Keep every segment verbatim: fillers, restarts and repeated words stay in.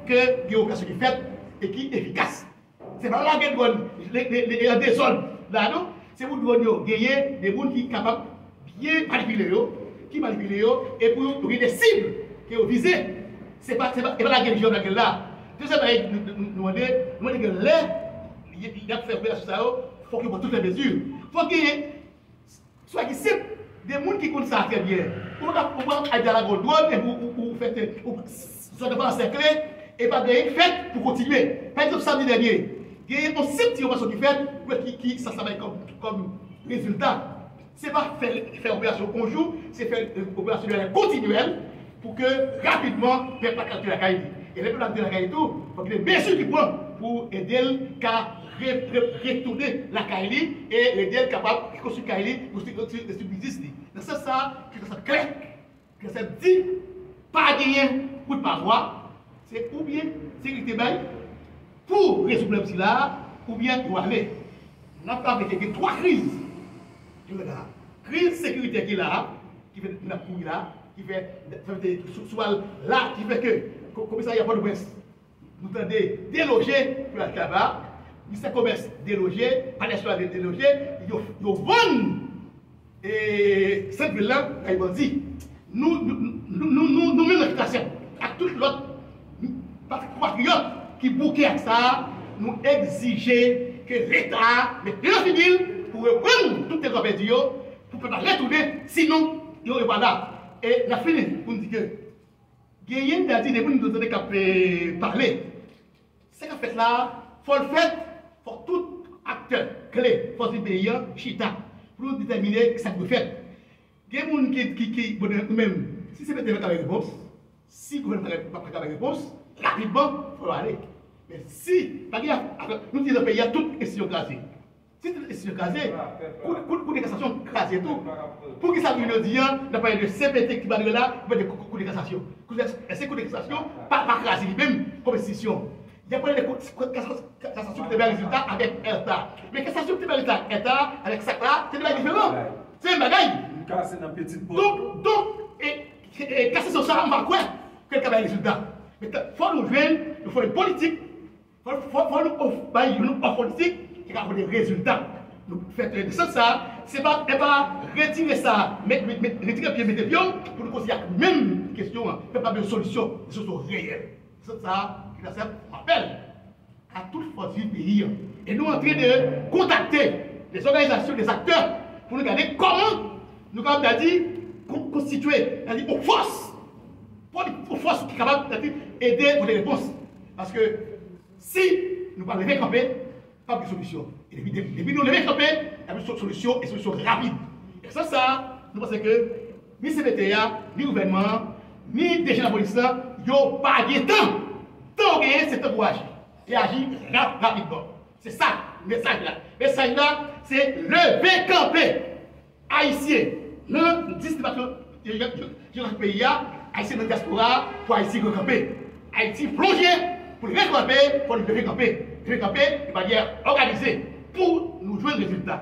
ke gen operasyon ki fèt e ki efikas. Se pa lage dwòn le- le- le- an dezòd la non. Se pou dwòn yo genyen de moun ki kapab byen manipile yo, ki manipile yo, e pou yo gen de sib ke yo vize. Se pa, se pa, e pa lage l jan yo lage l la. Dezyèm bagay nou nou- nou mande, nou mande ke lè y ap fè operasyon sa yo, fòk yo pran tout lè mezi. Fòk genyen swa ki senp, de moun ki konn sa trè byen. Ou pa ka ou pa al dalago dwòn epi ou ou ou fè te ou zòn nan pa ansèkle e pa gen anyen k fèt pou kontinye. Pa egzanp, samdi dènye, genyen yon senp ti operasyon ki fèt, ou wè ki ki sa sa bay kòm kòm rezilta. Se pa fè fè operasyon yon jou, se fè operasyon de manyè kontinyèl pou ke rapidman pèp la ka rete lakay li. E lè pèp la rete lakay li tou, fòk gen de mezi ki pran pou ede l ka re- re- retounen lakay li e ede l kapab rekonstwi kay li, rekonstwi rekonstwi biznis li. Nan sans sa, ki sa klè, ki sa di pa genyen kout pa vwa, se oubyen sekirite bay pou rezoud pwoblèm sila, oubyen yo ale. N ap raple ke gen twa kriz ki la. Kriz sekiritè ki la, ki fè n ap kouri la, ki fè, fè sou, sou al la, ki fè ke ko- komisarya Pòtoprens, nou tande deloje pou al Taba, ministè komès deloje, palè nasyonal deloje, yo, yo vann e, sant vil la bay bandi. Nou, nou, nou, nou, nou, nou menm nan Kitasen ak tout lòt patri- patriyòt ki bouke ak sa, nou egzije ke Leta met pye nan figi l pou reprann tout tèritwa pèdi yo, pou pèp la retounen, sinon, yo, yo pa la. E n ap fini pou n di ke genyen, n a di, de moun nou tande k ap pale. Sa k ap fèt la, fò l fèt, fò tout aktè kle, fòs viv peyi a chita pou nou detèmine sa k dwe fèt. Gen moun ki, ki, ki, bon, nou menm, si se mete yo ka bay repons, si gouvènman pa ka bay repons, rapidman, fò yo ale. Men si, pa gen, nou di nan peyi a, tout enstitisyon kraze. Si tout enstitisyon kraze, kou, kou, kou de kasasyon kraze tou. Poukisa jounen jodi a, n ap pale de C P T ki pa dwe la, nou pale de kou, kou de kasasyon? Kou de, èske kou de kasasyon pa, pa kraze li menm kòm enstitisyon? Y ap pale de kou, kou, kasasyon, kasasyon ki te bay rezilta avèk Erta. Men kasasyon ki te bay rezilta avèk Erta, avèk sa k la, se de bagay diferan. Se menm bagay. Donk, donk, e, e, e kasasyon sa a, m pa kwè ke l ka bay rezilta. Men fò nou jwenn, nou fè yon politik. Fò, fò, fò nou of, bay yon òf politik ki ka pote rezilta. Nou fè nan sans sa, se pa, e pa retire sa, met, met, met, retire pye, mete pye w, pou nou kontinye ak menm kesyon an. Pèp la bezwen solisyon, de solisyon reyèl. Nan sans sa, ki ta sèv yon apèl a tout fòs viv peyi an. E nou antre de kontakte de zòganizasyon, de aktè, pou nou gade kòman nou kapab, ta di, kon, konstitye, ta di, yon fòs, yon fòs ki kapab, ta di, ede pote repons. Paske si nou pa leve kanpe, p ap gen solisyon. E depi, depi, depi nou leve kanpe, n ap gen so- solisyon, e solisyon rapid. E nan sans sa, nou panse ke ni C P T a, ni gouvènman an, ni D G lapolis la, yo pa gen tan. Tan yo genyen, se tan pou aji. E aji rap- rapidman. Se sa, mesaj la. Mesaj la, se leve kanpe. Ayisyen nan dis depatman jewografik peyi a, Ayisyen nan dyaspora a, pou Ayiti rekanpe. Ayiti plonje, pou l rekanpe, fò nou leve kanpe. Leve kanpe de manyè òganize pou nou jwenn rezilta.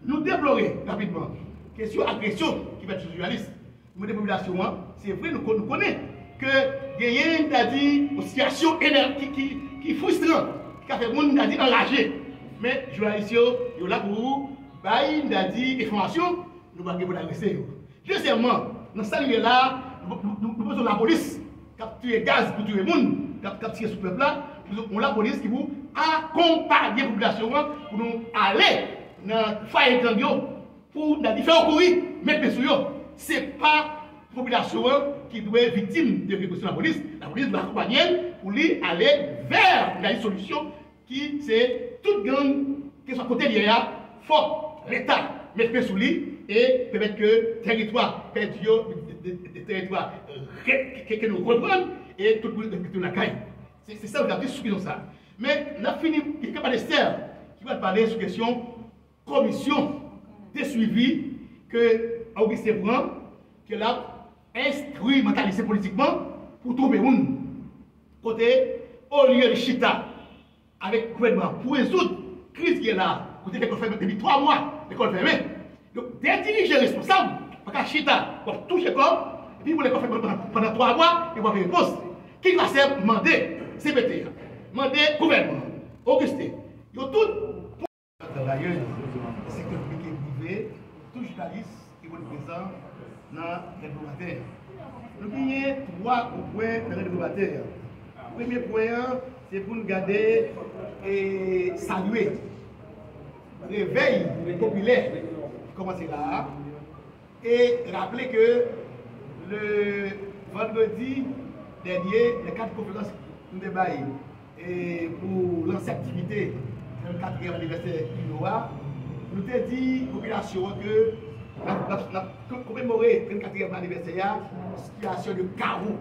Nou deplore rapidman kesyon agresyon ki fèt sou jounalis. Nou mande popilasyon an, se vre nou kon- nou konnen ke genyen, ta di, yon sitiyasyon enè- ki, ki, ki fristran, ki ka fè moun, ta di, anraje. Men jounalis yo, yo la pou bay, ta di, enfòmasyon, nou pa gen pou n agrese yo. Dezyèmman, nan sa nou ye la, nou, nou, nou, nou bezwen lapolis k ap tire gaz pou tire moun, k ap, k ap tire sou pèp la, nou bezwen yon lapolis ki pou akonpaye popilasyon an pou nou ale nan fwaye gang yo, pou n a di fè yo kouri, met men sou yo. Se pa popilasyon an ki dwe viktim de represyon lapolis. Lapolis dwe akonpaye l pou li ale vè, n a di, solisyon ki se tout gang, keswa kote l ye a, fòk Leta met men sou li e pèmèt ke tèritwa pèdi yo, de, de, de tèritwa re- ke, ke nou reprann e tout moun retounen lakay. Se, se sa nou t ap di sou kesyon sa. Men, n ap fini, gen Kapad Esther ki pral pale sou kesyon komisyon de swivi ke Augustin pran, ke l ap enstrimantalize politikman pou twonpe moun. Kote, olye li chita avèk gouvènman an pou rezoud kriz ki ye la, kote lekòl fèmen depi twa mwa, lekòl fèmen. Donk, de dirijan responsab pa ka chita, w ap touche kòb, epi pou lekòl fèmen pandan, pandan twa mwa, e w ap repons. Ki klasè mande? C P T a, mande gouvènman an, Augustin, yo tout, travayè, sektè piblik e prive, tout jounalis ki konn prezan nan règleman entèn. Nou genyen twa gwo pwen nan règleman entèn. Premye pwen an, se pou n gade e salye revèy popilè ki kòmanse la a. E raple ke le vandredi dènye, nan kad konferans nou te bay e pou lanse aktivite trannkatriyèm anivèsè UNO a, nou te di popilasyon an ke n ap, n ap, n ap ko-, komemore trannkatriyèm anivèsè a, sitiyasyon de kawo,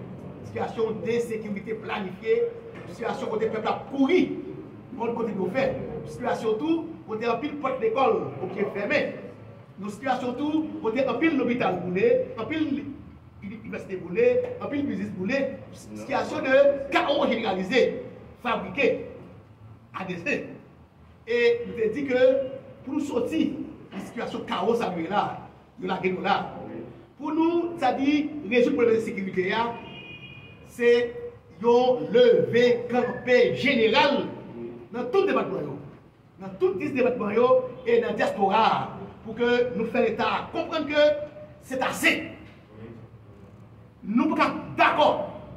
sitiyasyon de ensekirite planifye, sitiyasyon kote pèp la ap kouri, pa konn kote pou yo fè, sitiyasyon tou kote anpil pòt lekòl oblije fèmen. Yon sitiyasyon tou kote anpil lopital boule, anpil li-, inivèsite boule, anpil biznis boule, sitiyasyon de kawo jeneralize, fabrike, adese. E nou te di ke pou nou soti nan sitiyasyon kawo sa nou ye la, yo lage nou la. Pou nou, sa di, rezoud pwoblèm ensekirite a, se yon leve kanpe jeneral nan tout depatman yo. Nan tout dis depatman yo e nan dyaspora a, pou ke nou fè Leta a konprann ke se ase. Nou pa ka dakò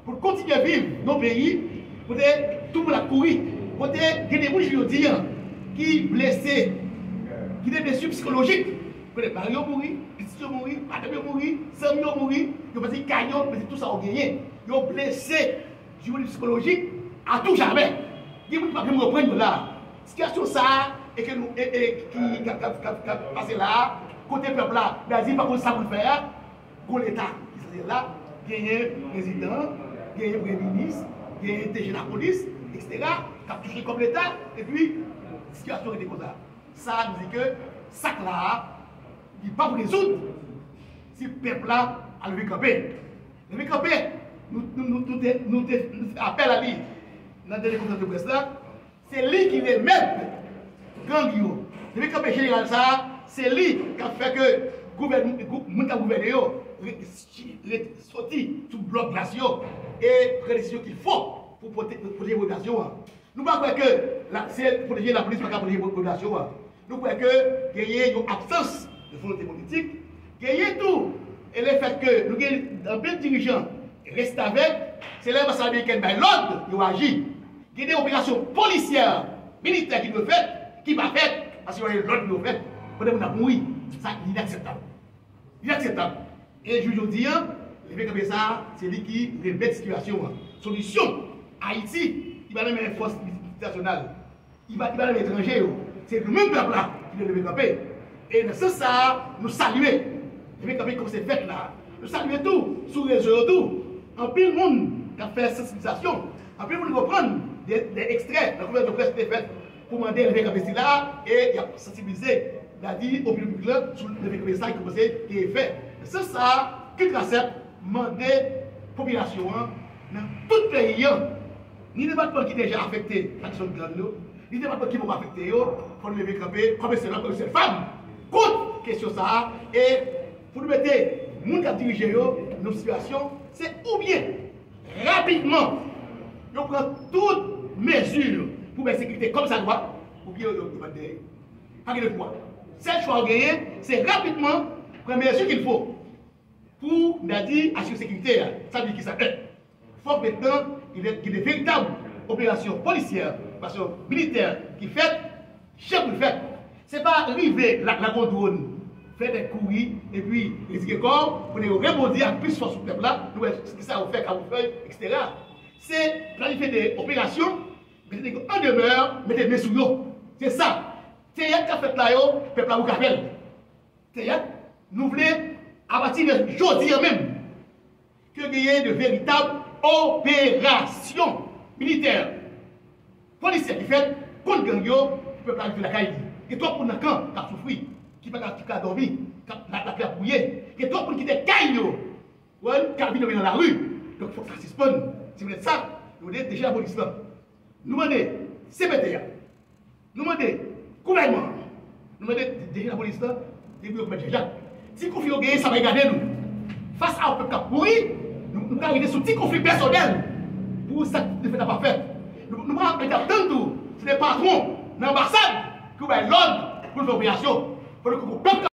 pou n kontinye viv nan yon peyi kote tout moun ap kouri, kote gen de moun jodi a ki blese, ki gen blesi sikolojik, kote mari yo mouri, pitit yo mouri, madanm yo mouri, zanmi yo mouri, yo pèdi kay yo, pèdi tout sa yo genyen. Yo blese, sikolojik, a tou jamè. Gen moun ki p ap janm reprann yo la. Sitiyasyon sa a, e ke nou, e, e, ki, k ap, k ap, k ap, k ap pase la a, kote pèp la, Brazil pa konn sa pou l fè a, gon Leta ki sanse la, genyen prezidan, genyen premye minis, genyen D G lapolis, etsetera, k ap touche kòb Leta, epi sitiyasyon rete konsa. Sa a, nou di ke sa k la a, li p ap rezoud si pèp la pa leve kanpe. Leve kanpe, nou, nou, nou, nou te, nou te, nou te fè apèl a li nan dènye konferans de près la. Se li ki remèt gang yo. Leve kanpe jeneral sa a, se li k ap fè ke gouvèn-, gou-, moun k ap gouvène yo re-, re-, soti sou blòk glas yo e pran desizyon ki fò pou pwote-, pwoteje popilasyon an. Nou pa kwè ke la, se pwoteje lapolis pa ka pwoteje popilasyon an. Nou kwè ke genyen yon absans de volonte politik. Genyen tou, e lefèt ke nou gen anpil dirijan restavèk, se lè anbasad amerikèn bay lòd, yo aji. Gen de operasyon polisyè, militè ki dwe fèt, ki pa fèt, paske yo bay lòd pou yo fèt, pandan moun ap mouri. Sa inakseptab. Inakseptab. E jou jodi a, leve kanpe sa a, se li ki remèt sitiyasyon an. Solisyon Ayiti, li pa nan men fòs miltinasyonal. Li pa, li pa nan men etranje yo. Se nou menm pèp la ki dwe leve kanpe. E nan sans sa a, nou salye leve kanpe ki kòmanse fèt la. Nou salye tou, sou rezo yo tou, anpil moun k ap fè sansibilizasyon, anpil moun reprann de, de ekstrè nan konferans de près ki te fèt pou mande leve kanpe sila a, e y ap sansibilize, n a di, opinyon piblik la sou leve kanpe sa ki kòmanse gen efè. Nan sans sa a, Kiltrasèp mande popilasyon an nan tout peyi an, ni depatman ki deja afekte ak kesyon gang yo, ni depatman ki poko afekte yo, fò nou leve kanpe kòm yon sèl òm, kòm yon sèl fanm kont kesyon sa a, e pou nou mete moun k ap dirije yo nan yon sitiyasyon, se oubyen rapidman yo pran tout mezi pou bay sekirite kòmsadwa, oubyen yo, yo, yo bat dèyè. Pa gen de chwa. Sèl chwa yo genyen, se rapidman pran mezi qu'il faut pou, n a di, asire sekirite a. Sa vle di kisa? En, fòk mentnan gen de, gen de veritab operasyon polisyè, operasyon militè ki fèt, jan pou l fèt. Se pa rive la, lage yon dwòn, fè nèg kouri, epi retire kò w, kounye a yo rebondi ak plis fòs sou pèp la, nou wè kisa yo fè, Kafoufèy, etsetera. Se planifye de operasyon, mete nèg yo an demè, mete men sou yo. Se sa. Teyat k ap fèt la yo, pèp la bouk avè l. Teyat, nou vle, apati de jodi a menm, ke genyen de veritab operasyon militè, polisyè ki fèt kont gang yo, pou pèp la rive lakay li. Gen twòp moun nan kan k ap soufri, ki pa ka, ki pa ka dòmi, k ap, la, lapè ap bouye. Gen twòp moun ki kite kay yo, wè, k ap vin dòmi nan lari. Donk, fòk sa sispann. Se poutèt sa, nou mande D G lapolis lan. Nou mande C P T a. Nou mande gouvènman an, nou mande D G lapolis lan, depi yo k mèt Janjak. Ti konfli yo genyen, sa pa regade nou. Fas a yon pèp k ap mouri, nou, nou ka rete sou ti konfli pèsonèl pou sa k te fèt la pa fèt. Mwen t ap tann tou, se te patwon nan anbasad ki pou bay lòd pou l fè operasyon. Fò nou konprann pèp